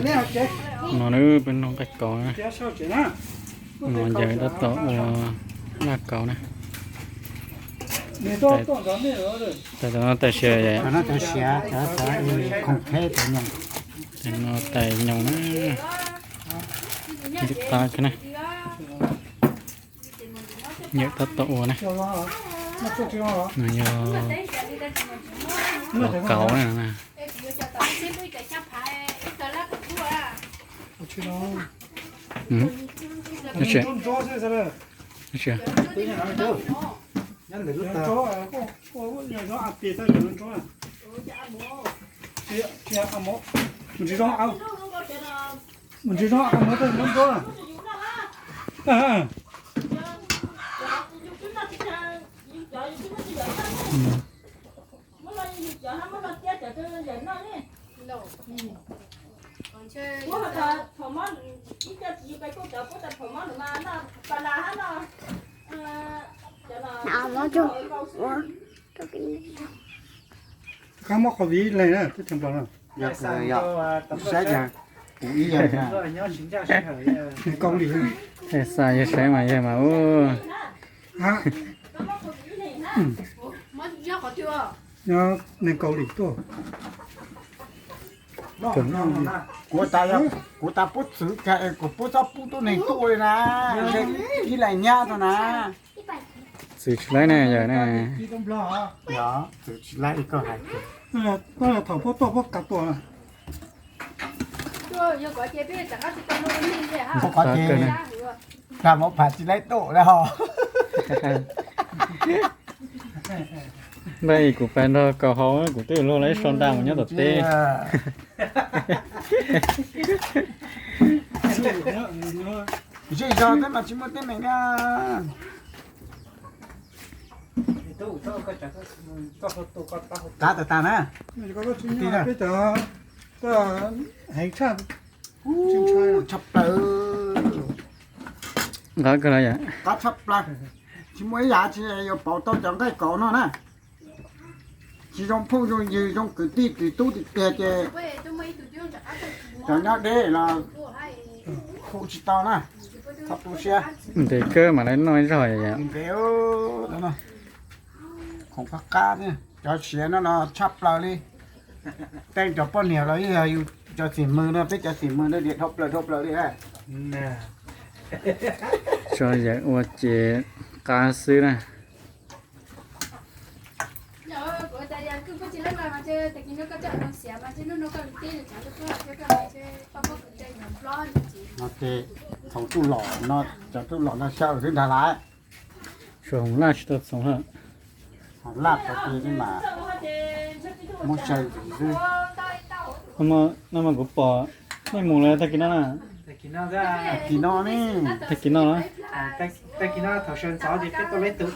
No na, peb noj nqaij kaus na. No yawg tab tom ua laj kaus na. Tais no tais siav, tais siav, khoom theb tais nyoos. Tais no tais nyoos na. Ntxim qab kawg na. Yawg tab tom ua na. No yog ua kaus na. Mus tsis zoo, mus tsis zoo, mus tau nrov nrov. Qab muab qhov viv leeg na, teb chaws Nplog no. Saib yog kuv ib yam na. Neeg Kaus Lim. Xav yog saib mas yog mas ub. Nyob neeg Kaus Lim tuaj. Kuv tas, kuv tas pub txwv, kuv pub txob pub tub neeg tuaj li na. Ib leeg nyab tau na. Txwv tsis laib ne yawg ne. Yog, txwv tsis laib ib koj hais. Thaum puab tuaj puab kav tuaj. Puab kav ces, kag mov pham tsis laib tuaj lawm hos. Npaj kuv pais nrog kaus hau, kuv twb luag lawv sau nra mus nyob tom teb. Zej zog thiab mas tsis muaj teeb meem na. Qab tag tag na. Heev tshaj, tshaj plaws. Nqa kawg los yom. Qab tshaj plaws. Tsis muaj ib yam tsis yuav pauv tau cov nqaij kaus no na. Tsis zoo phooj zoo ywg zoo kwv tij kwv tub tiag tiag ces cov nyob deb los hu tsis tau na. Txhob tu siab. Ntev kawg mam li noj ib zaug yom. Ntev, khoom qab qab thiab. Cov siav no los tshaj plaws li. Teeb cov poj niam los yog yus cov xim mws no, peb cov xim mws no dhau plaws dhau plaws li. Tso yawg ua ces qab xwb na. Ces txhoov tsuj lom no, cov tsuj lom no xyaw xwb ntag lawm. Tsuas hoov laj tsis tau txhoov lawm. Hoov laj tau ti mas muab xyaw xwb. No mas kuv pom nej mus lawm tag kis no na. Tag kis no ne. Tag kis no na. Tag kis no thaum sawv ntxov ces peb tau peb tus.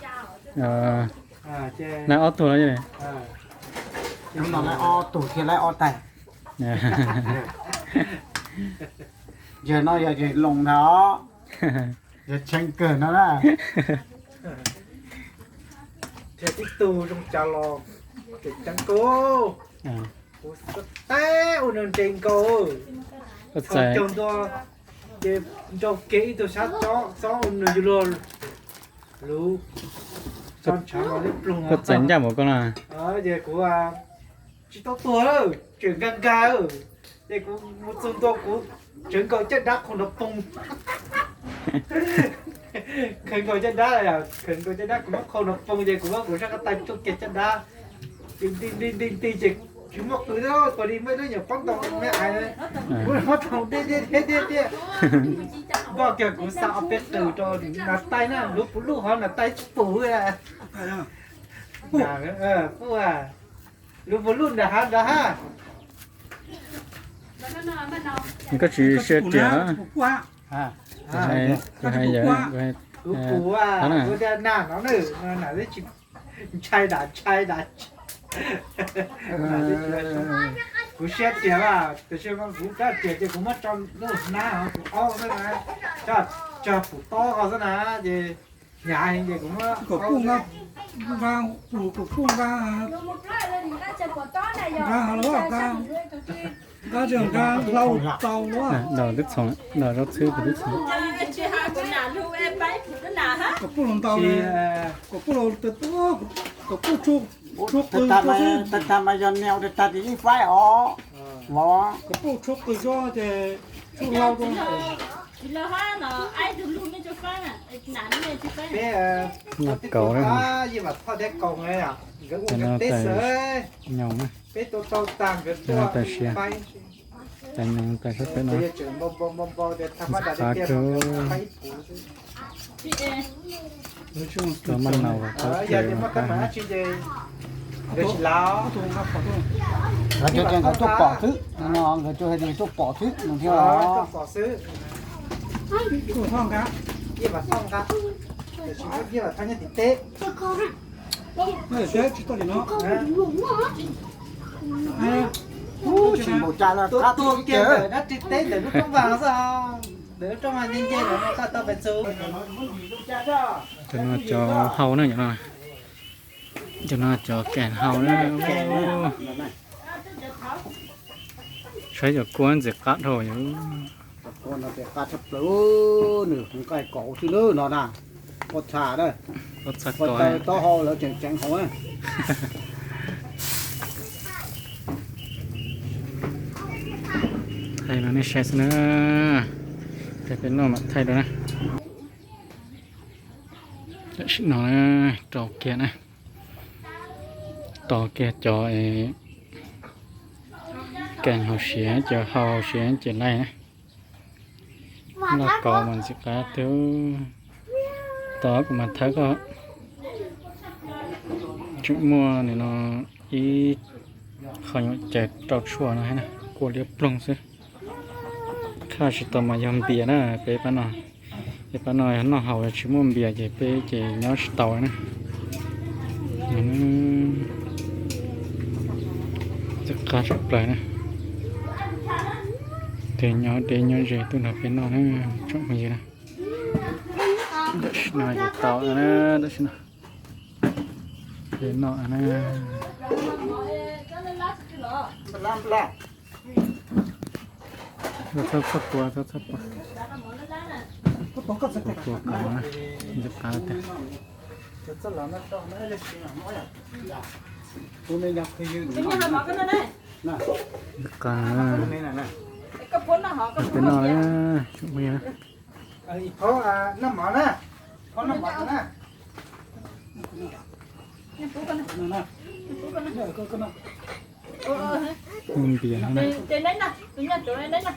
Lawv ob tug los. Hnub no lawv ob tug thiab lawv ob tais. Yawg no yog yawg Loos ntag os. Yawg Tsheej kawg no na. Tib tug zoo cas los tseem ceeb kawg. Kuv xav teb ua nws ntse nkaus. Thaum caug ntua ces nrau kiag ib tug sab txob ua nws yuav luag lub txob ntshav los li ploog. Koj txais ncaj npaum koj na. Ces kuv tsis tau tuag, tseem nkag nkag. Ces kuv mus txog ntua kuv tsawv nkaus caj dab qhau nrov poog. Khawv nkaus caj dab, khawv nkaus caj dab kuv muab qhau nrov poog ces kuv muab kuv sab ko taw tsuj kiag caj dab. Ces nti nti nti nti ces tsis muaj qws thiab, pom li muaj ib lub nyuam pob ntoo me ais, kuv muab thaum diaj diaj diaj diaj. Npaj kiag kuv xa ob peb qws rau nas taij na, luv puv luj hov nas taij tsis pum. Luv puv luj nram hav nrad hab. Koj tsis siab riam na. Kuv pum, kuv tias nas no na, nas tsis ntshai dam ntshai dam. Kuv siab riam las, tiam sis kuv rab riam ces kuv muab tso lub hnab kuv aub xwb na, tso pum tob ko xwb na, ces Kaum puj nqa, nqa, kaum puj nqa, nqa hov los nqa, nqa tseem nqa hlau tau los. Nqa teb txhoov, nqa zaub txhwb rau teb txhoov. Kaum puj los ntau, kaum puj los, kaum puj tshuaj, tshuaj qw xwb. Tag mas yog neu tag ces yeej faib os. Kaum puj tshuaj qw xwb ces tshuaj hlau rau. Peb, peb tuaj tab yeej vam thoj thiab kaus nkawd ua nkawd teb xwb. Peb tuaj tau tag nkawd tuaj faib. Tais nyoos tais sab pem no. Qab kawg. Cov maj naus tau chaw mas qab. Nkawd cov ces nkawd tuaj pom xwb no, nkawd cov hais tias tuaj pom xwb no thiab os. Tsis npaum cas los qab tib teb. Cov no cov hau na, cov no, cov no cov kas hau na. Saib cov kua ntxim qab dhau yom. Qab tshaj plaws, nws nqaij kaus xwb lawm no na. Kua txha na, kua txha taub hau lawv tseem ceev hauv na. Thaij no nej saib xwb na. Peb noj mam thaij rau na. Tam sim no rau kiag na, tos kiag cov kas hauv siav, cov hau hauv siav ces laij na. Loj kaus mas ntxim qab tiag. Tos kuv mam thaij koj. Tseem muaj nim no ib qho nyuam caws rau tshuaj no thiab na, kua liab ploog xwb. Khaj tsis tau mas yog npias na, peb pab no, peb pab no yog noj haus tsis muaj npias ces peb ces nyob tsis tau na. Tej qab tshaj plaws na. Tej nyob deb nyob ze tuaj nrog peb noj na, tsoom phooj ywg na. Tam sim no ces tau na, tam sim no peb noj na. Txhob txhob kua, txhob txhob kua. Kua kua qab, ntxim qab tiag. Ntxim qab, peb noj na, tsoom phooj ywg na. Muaj npias na.